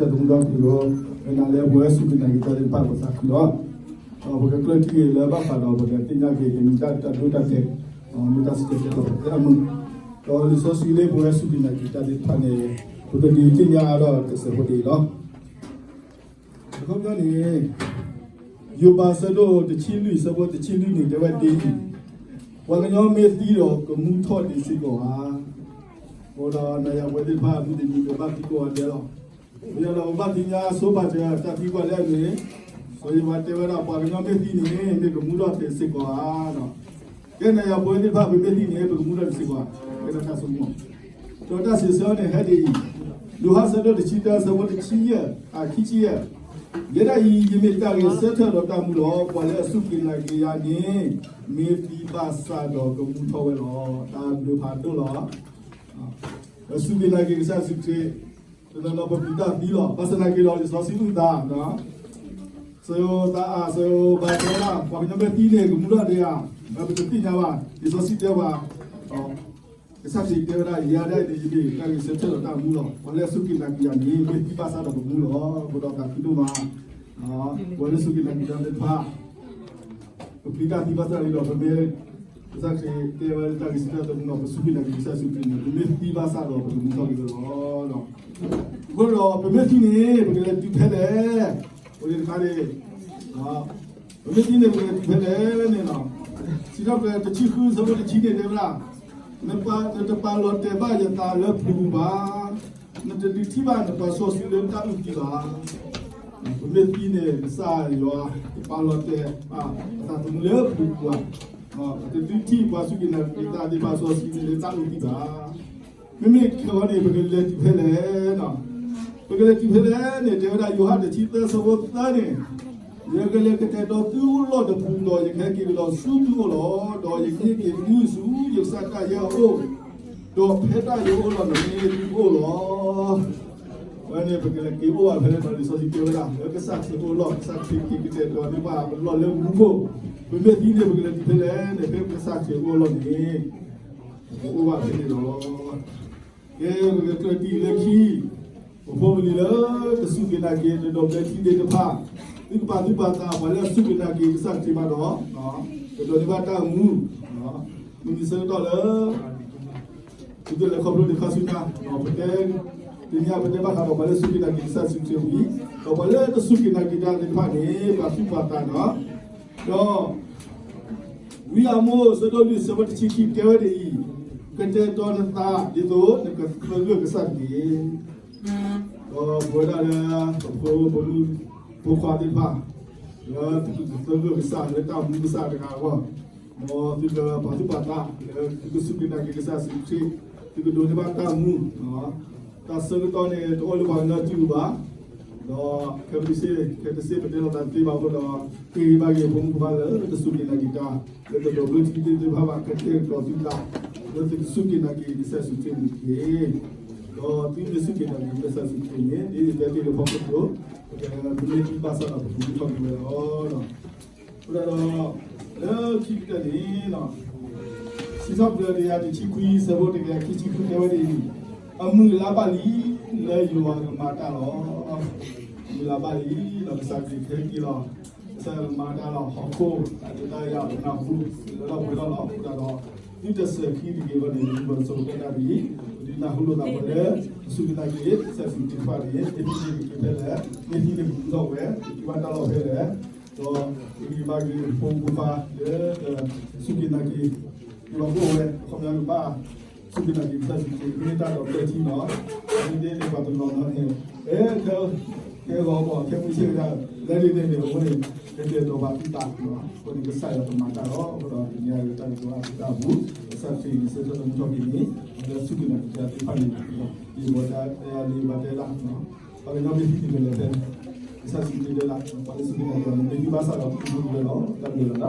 သမူထီၣ်က့ၤလီၤ, နၤလၢပဝဲစူၢ်က့ၤနာ်က့ၤတၢ်သ့ၣ်တဖၣ်ပသးခုလီၤ. ဒီးပကကျၢၢ်ထံၣ်က့ၤလၢဘၣ်ဃးဒီးပကသ့ၣ်ညါက့ၤကမ့ၢ်တၢ်ဒိတၢ်တဲာ်, မ့ၢ်တၢ်စံၣ်တဲၤတဲလီၤပသးအမုာ်, ဒီးလံာ်စီဆှံလၢပဝဲစူၢ်က့ၤနာ်က့ၤတၢ်သ့ၣ်တဖၣ်န့ၣ် ပကဒုးသ့ၣ်ညါအါထီၣ်တစဲးဖိတအံၤလီၤ. အခီပညီန့ၣ် ယိၤဘးဆၢဒိၣ်တဆံလွံၢ် ဆၢဖိတဆံလွံၢ်န့ၣ် တဲဝဲဒ်အံၤ, ပှၤကညီမ့ၢ်သံဒီးကမူထီၣ်ဒံးစ့ၢ်ကီးဧါ. အဃိဒီးနၤယၤပဝဲသ့ၣ်တဖၣ် မုၢ်တနံၤကဘၣ်သံကိးဂၤဒဲးလီၤ. ပယီၤဒီးပဘၣ်သ့ၣ်ညါဆိပာ်စၢၤတၢ်သံကွၢ်လၢအမ့ၢ်, စီၤယိၤဘးတဲဝဲဒၣ် ပှၤကညီမ့ၢ်သံန့ၣ် မ့ၢ်ကမူထီၣ်ဒံးစ့ၢ်ကီးဧါ. ကဲနၤယၤပဝဲသ့ၣ်တဖၣ် ပမ့ၢ်သံန့ၣ် ပကမူထီၣ်ဒံးစ့ၢ်ကီးဧါ, ကဲထီၣ်တၢ်ဆိကမိၣ်, ဒီးတၢ်စံးဆၢန့ၣ် ဟဲဒ်အံၤ, ယိၤဟၣ်ဆၢဒိၣ်တဆံတၢ ဆၢဖိတဆံယဲၢ်, ခံဆံယဲၢ်, ယဲဒၣ်အံၤ ယမ့ၢ်တၢ်ဂဲၤဆၢထၢၣ်ဒီးတၢ်မူလီၤ. ပှၤလၢအစူၢ်က့ၤနာ်က့ၤယၤန့ၣ် မ့ၢ်သံဘၣ်ဆၣ်ဒီးကမူထီၣ်ဝဲလီၤ. တၢ်ဘျုးဖးဒိၣ်လီၤ. ပစူၢ်က့ၤနာ်က့ၤကစၢ်ယ့ၣ်ၡူးခရံာ်, တနီၤနီၤပပျံၤတၢ်သံလီၤ. ဘၣ်ဆၣ်သနာ်က့ဒီး လံာ်စီဆှံအုၣ်သး, စီၤယိၤဘးအၤ စီၤယိၤဘးတဲဝဲဒၣ် ပှၤကညီမ့ၢ်သံန့ၣ် ကမူထီၣ်ဒံးဧါ, ပတသ့ၣ်ညါဘၣ်. လံာ်စီဆှံတဲပှၤ, ကစၢ်ခရံာ်တဲဝဲဒၣ် ယဲဒၣ်အံၤန့ၣ် ယမ့ၢ်တၢ်ဂဲၤဆၢထၢၣ်ဒီးတၢ်မူလီၤ. ပှၤလၢအစူၢ်က့ၤနာ်က့ၤယၤန့ၣ် မ့ၢ်သံဘၣ်ဆၣ်ဒီးကမူလီၤ. အဃိဒီးသးခုဒိၣ်မး, ပှၤလၢစူၢ်က့ၤနာ်က့ၤတၢ်သ့ၣ်တဖၣ် ပပျံၤတၢ်သံဘၣ်ဆၣ်န့ၣ်ဒီး ပမ့ၢ်, ကစၢ်ခရံာ်တဲဝဲတၢ်ဂဲၤဆၢထၢၣ်တမူဒီး ပစူၢ်က့ၤနာ်က့ၤကစၢ်ယ့ၣ်ၡူးခရံာ်န့ၣ် ပမ့ၢ်သံဘၣ်ဆၣ်ဒီးပကမူထီၣ်က့ၤဝဲလီၤ. အဃိဒီးပမ့ၢ်သံန့ၣ် ပကလဲၤတုၤဖဲလဲၣ်, အဃိန့ၣ်တခါန့ၣ် ပမ့ၢ်သံန့ၣ် ပကလဲၤတုၤဖဲလဲၣ်န့ၣ်လီၤ. စံးထီၣ်ပတြၢၤတဆံဃု ဆၢဖိတဆံန့ၣ် တဲဝဲဒၣ်, နတပာ်လီၤတဲာ်ဘၣ်ယသးလၢပူၤပူၤဘၣ်, နတဒုးထံၣ်ဘၣ်နပှၤစီဆှံလၢတၢ်အုၣ်သံဘၣ်. ပမ့ၢ်သံန့ၣ် ကစၢ်ယွၤတပာ်လီၤတဲာ်ဘၣ်ပသးသမူလၢပူၤပူၤဘၣ်, ပတဒုးထံၣ်ပှၤစူၢ်က့ၤနာ်က့ၤတၢ်သ့ၣ်တဖၣ်စီဆှံလၢတၢ်အုၣ်သံဘၣ်. မ့မ့ၢ်ခဲအံၤန့ၣ် ပကလဲၤတုၤဖဲလဲၣ်, ပကလဲၤတုၤဖဲလဲၣ်န့ၣ် တဲဝဲဒၣ်ယိၤဟၣ်တဆံသၢ ဆၢဖိသၢန့ၣ်, ယကလဲၤကတဲာ်ကတီၤသုအိၣ်လီၢ်တပူၤဒီး ယကဟဲက့ၤကဒီးဆူသုအိၣ်လီၤ. ဒီးယကဟ့ၣ်က့ၤသုဆူယကစၢ်တၢ်ယဲၢ်အအိၣ်, ဒီးဖဲတၢ်ယဲၢ်အိၣ်လီၤန့ၣ် သုကအိၣ်လီၤ. အဝဲန့ၣ် ပကလဲၤက့ၤအိၣ်ဘၣ်ဖဲလဲၣ်န့ၣ် လံာ်စီဆှံတဲဝဲဒၣ် လၢကစၢ်ခရံာ်အိၣ်လီၢ်, ကစၢ်ခရံာ်က့ၤကတဲာ်ကတီၤန့ၢ်ပှၤလီၢ်လၢမူခိၣ်, ပမ့ၢ်သံန့ၣ် ပကလဲၤတုၤဖဲလဲၣ်န့ၣ် ဖဲကစၢ်ခရံာ်အိၣ်လီၢ်န့ၣ် ပကအိၣ်ဘၣ်ဖဲန့ၣ်လီၤ. ကဲ ပကကျၢၢ်တံၢ်လၢခံ, ပဖိပလံၤလၢတစူၢ်က့ၤနာ်က့ၤ တဒိးဘျၢထံသ့ၣ်တဖၣ်, သုကပာ်သူၣ်ပာ်သး ပှၤလၢအစူၢ်က့ၤနာ်က့ၤကစၢ်ခရံာ်မးဒီး ကဒိးန့ၢ်ဘၣ်တၢ်မူ, မုၢ်နံၤဆၢကတီၢ်လၢ သုတလဲၤခီဖျိန့ၣ်ခါဆူညါ, ပတဲ, တနံၤအံၤ ပတဲဘၣ်ဃးဒီးပှၤလၢစူၢ်က့ၤနာ်က့ၤကစၢ်ယ့ၣ်ၡူးခရံာ်ဝံၤ, ဒီးပှၤလၢတစူၢ်က့ၤနာ်က့ၤတၢ်သ့ၣ်တဖၣ်န့ၣ် ပာ်သူၣ်ပာ်သးန့ၣ်လီၤ. ဒီး ဝံအၤမိၣ် ဆၢဒိၣ်လွံၢ် ဆၢဖိတဆံခံ တဲဝဲဒ်အံၤ, ကတဲာ်ကတီၤနသးဒ်သိးနကသဂၢၢ်ကစၢ်တက့ၢ်. ဒီးပဝဲဒၣ်လၢ ပဖိပမုၣ်ဖိခွါသ့ၣ်တဖၣ် လၢသုကသဂၢၢ်ကစၢ်လၢတၢ်မူကစၢ်တဂၤအဂီၢ်, မ်သုကပာ်သူၣ်ပာ်သးလၢသုကစူၢ်က့ၤနာ်က့ၤကစၢ်ယ့ၣ်ၡူးခရံာ်, သုကဒိးန့ၢ်ဘၣ်တၢ်မူ, တၢ်ဆၢကတီၢ်န့ၣ် တအိၣ်လၢပှၤကညီစုပူၤဘၣ်. ဒီးခဲမုၢ်ဆ့ၣ် ခဲတစ့ၣ် ပတဲလိာ်သးတသ့ဘၣ်အဃိဒီး ဟ့ၣ်ဂံၢ်ဘါက့ၤဖိမုၣ်ဖိခွါလၢတစူၢ်က့ၤနာ်က့ၤတၢ်, လၢတဒိးဘျၢထံသ့ၣ်တဖၣ်ဘၣ် ကတဲာ်ကတီၤသုသး လၢသုကစူၢ်က့ၤနာ်က့ၤကစၢ်ယ့ၣ်ၡူးခရံာ်န့ၣ်တက့ၢ်. ဒီးသုမ့ၢ်စူၢ်က့ၤနာ်က့ၤကစၢ်ယ့ၣ်ၡူးခရံာ်န့ၣ် ဒ်ယတဲတ့ၢ်လၢဖီခိၣ်အသိး, ပကမ့ၢ်သံဘၣ်ဆၣ်ဒီး ပကမူထီၣ်က့ၤဝဲလီၤ. အဃိဒီး လၢခံကတၢၢ်န့ၣ် စံးထီၣ်ပတြၢၤတကယၤတဆံခွံ ဆၢဖိတကယၤခံဆံဃု တဲဝဲဒ်အံၤ, အမုၢ်အလါဘၣ်လံ လၢယွၤကမၤတၢ်လီၤ. အမုၢ်အလါဘၣ်လံ ဒီးကစၢ်ခရံာ်ကဟဲက့ၤလီၤ. ကစၢ်ယွၤကမၤတၢ်လီၤ. ဟီၣ်ခိၣ်အတၢ်ယၤ ပနၢ်ဟူလၢလီၢ်ပှဲၤထီၣ်လီၤ. အဃိဒီး သုတစဲၤခံတဂ့ၤအဂီၢ်န့ၣ် ပစံးဘျုးကစၢ်ဒၣ်ဝဲ, ပဒုးနၢ်ဟူလိာ်သးပှၤလၢ ပစူၢ်က့ၤနာ်က့ၤကစၢ်ယ့ၣ်ၡူးခရံာ်တဖၣ်န့ၣ် မ့ၢ်သံန့ၣ်ကက့ၤဖဲလဲၣ်, မ့ၢ်သံန့ၣ်ကမူထီၣ်ဝဲ, ကက့ၤဘၣ်တၢ်လီၢ်ဖဲလဲၣ်, ဒီးဟ့ၣ်ဂံၢ်ဘါက့ၤဖိမုၣ်ဖိခွါလၢ စူၢ်က့ၤနာ်က့ၤ ယွၤအိၣ်ဝဲ အခီပညီကဘၣ်စူၢ်က့ၤနာ်က့ၤကစၢ်ယ့ၣ်ၡူးခရံာ် မ့ၢ်တၢ်ဒီးဘျၢထံလီၤ. မ့ၢ်ဒ်န့ၣ် ပှၤတနီၤနီၤန့ၣ် အဲ ကဲဂီၤဘၣ် ခဲမုၢ်ဆ့ၣ်ဝဲဒၣ် လၢဒ်န့ၣ်န့ၣ် အဃိန့ၣ် ကတဲာ်ကတီၤပာ်သူၣ်ပာ်သး, အဃိန့ၣ် ကစၢ်ယွၤကမၤတၢ်လီၤ. အဃိဒီး တနံၤအံၤ တၢ်ကတိၤအါထီၣ်တၢ်အပူၤ ကစၢ်ခရံာ်န့ၣ် ဆၢထၢၣ်သမူထီၣ်က့ၤန့ၣ် လၢစူၢ်က့ၤနာ်က့ၤတၢ်သ့ၣ်တဖၣ်န့ၣ် ယဘၣ်တဲလံ ဘၣ်တဲလၢ ပှၤကညီမ့ၢ်သံန့ၣ် ပလဲၤဖဲ ကစၢ်ယ့ၣ်ၡူးခရံာ်တဲလၢ ပှၤလၢစူၢ်က့ၤနာ်က့ၤန့ၣ် မ့ၢ်သံဘၣ်ဆၣ်ဒီး ပကမူထီၣ်က့ၤဝဲလီၤ. တၢ်ဘျုးလီၤ.